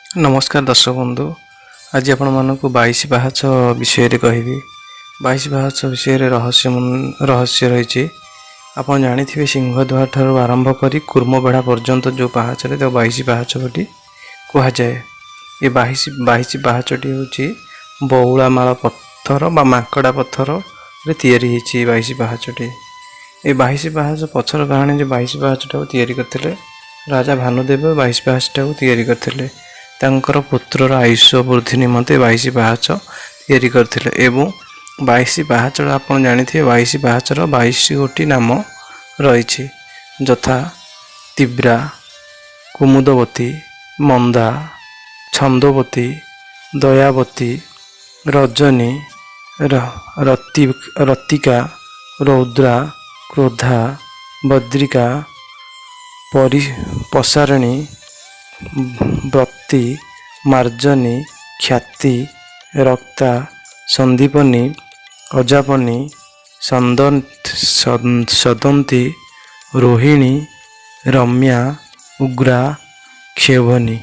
ନମସ୍କାର ଦର୍ଶକ ବନ୍ଧୁ, ଆଜି ଆପଣମାନଙ୍କୁ 22 ପାହାଚ ବିଷୟରେ କହିବି। 22 ପାହାଚ ବିଷୟରେ ରହସ୍ୟ ରହସ୍ୟ ରହିଛି। ଆପଣ ଜାଣିଥିବେ, ସିଂହଦ୍ୱାର ଠାରୁ ଆରମ୍ଭ କରି କୁର୍ମବେଢ଼ା ପର୍ଯ୍ୟନ୍ତ ଯେଉଁ ପାହାଚରେ, ତାକୁ 22 ପାହାଚ ବୋଲି କୁହାଯାଏ। ଏ 22 ପାହାଚଟି ହେଉଛି ବଉଳାମାଳ ପଥର ବା ମାଙ୍କଡ଼ା ପଥରରେ ତିଆରି ହେଇଛି ଏ 22 ପାହାଚଟି। ଏ 22 ପାହାଚ ପଛର କାହାଣୀ ଯେ 22 ପାହାଚଟାକୁ ତିଆରି କରିଥିଲେ ରାଜା ଭାନୁଦେବ। 22 ପାହାଚଟାକୁ ତିଆରି କରିଥିଲେ ତାଙ୍କର ପୁତ୍ରର ଆୟୁଷ ବୃଦ୍ଧି ନିମନ୍ତେ 22 ପାହାଚ ତିଆରି କରିଥିଲେ। ଏବଂ 22 ପାହାଚର, ଆପଣ ଜାଣିଥିବେ, 22 ପାହାଚର 22 ଗୋଟି ନାମ ରହିଛି, ଯଥା ତୀବ୍ରା, କୁମୁଦବତୀ, ମନ୍ଦା, ଛନ୍ଦୋବତୀ, ଦୟାବତୀ, ରଜନୀ, ରତି, ରତିକା, ରୌଦ୍ରା, କ୍ରୋଧା, ବଦ୍ରିକା, ପରି ପସାରଣୀ, ବ୍ରତୀ, ମାର୍ଜନୀ, ଖ୍ୟାତି, ରକ୍ତା, ସନ୍ଦୀପନୀ, ଅଜାପନୀ, ସଦନ୍ତୀ, ରୋହିଣୀ, ରମ୍ୟା, ଉଗ୍ରା, କ୍ଷୋଭନୀ।